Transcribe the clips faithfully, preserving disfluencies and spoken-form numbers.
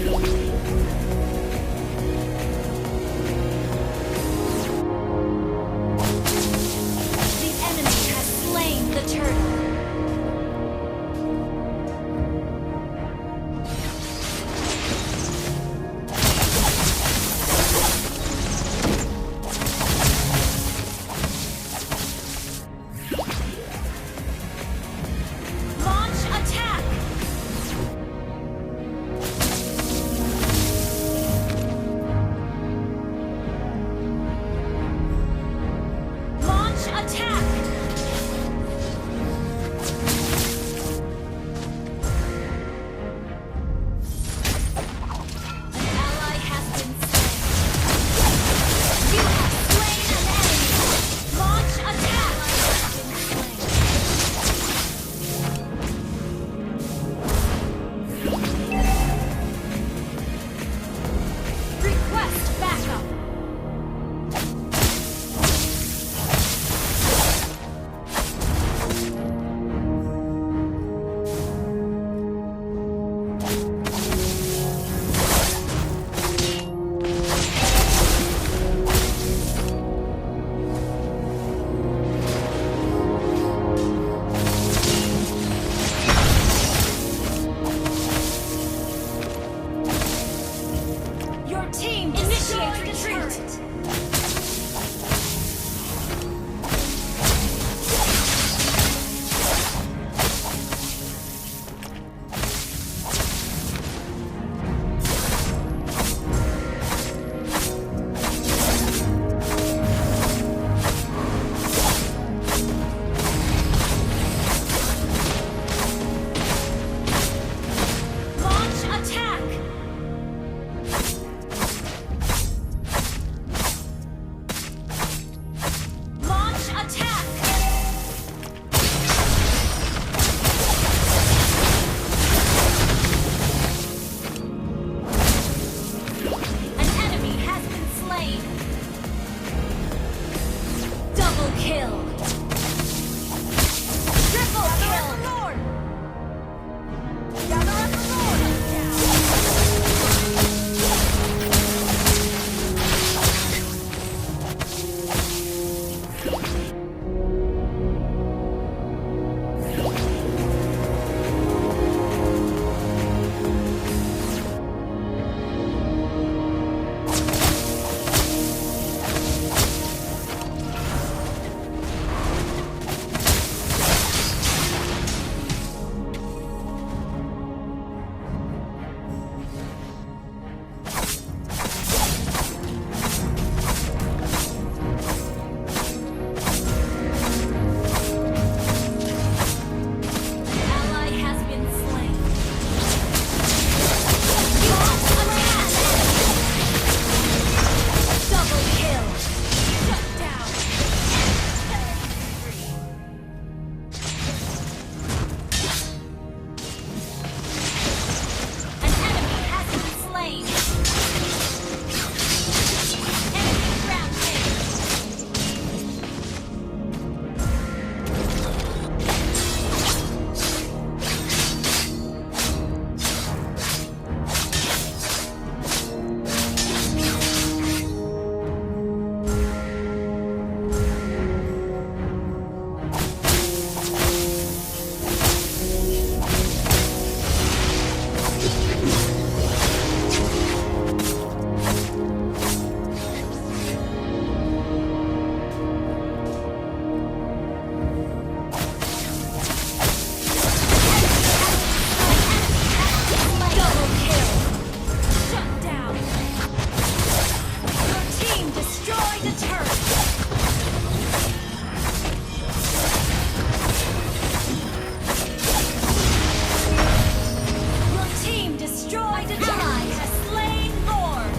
The enemy has slain the turtle. Launch attack! Launch attack! An ally has been slain. You have slain an enemy. Launch attack! Request backup. Your team destroyed a turret. Launch attack! Launch attack! An enemy has been slain. Double kill. Triple kill. Gather up the Lord! Ally has been slain. Double kill. Shut down. An enemy has been slain. Enemy rampage. Double kill. Shut down. Your team destroyed a turret. Your team destroyed a turret. Ally has slain Lord.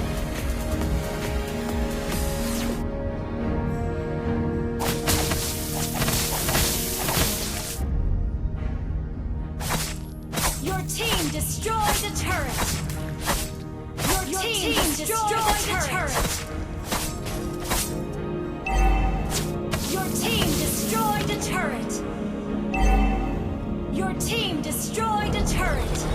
Your team destroyed a turret. Your team destroyed a turret. Your team destroyed a turret. Your team destroyed a turret.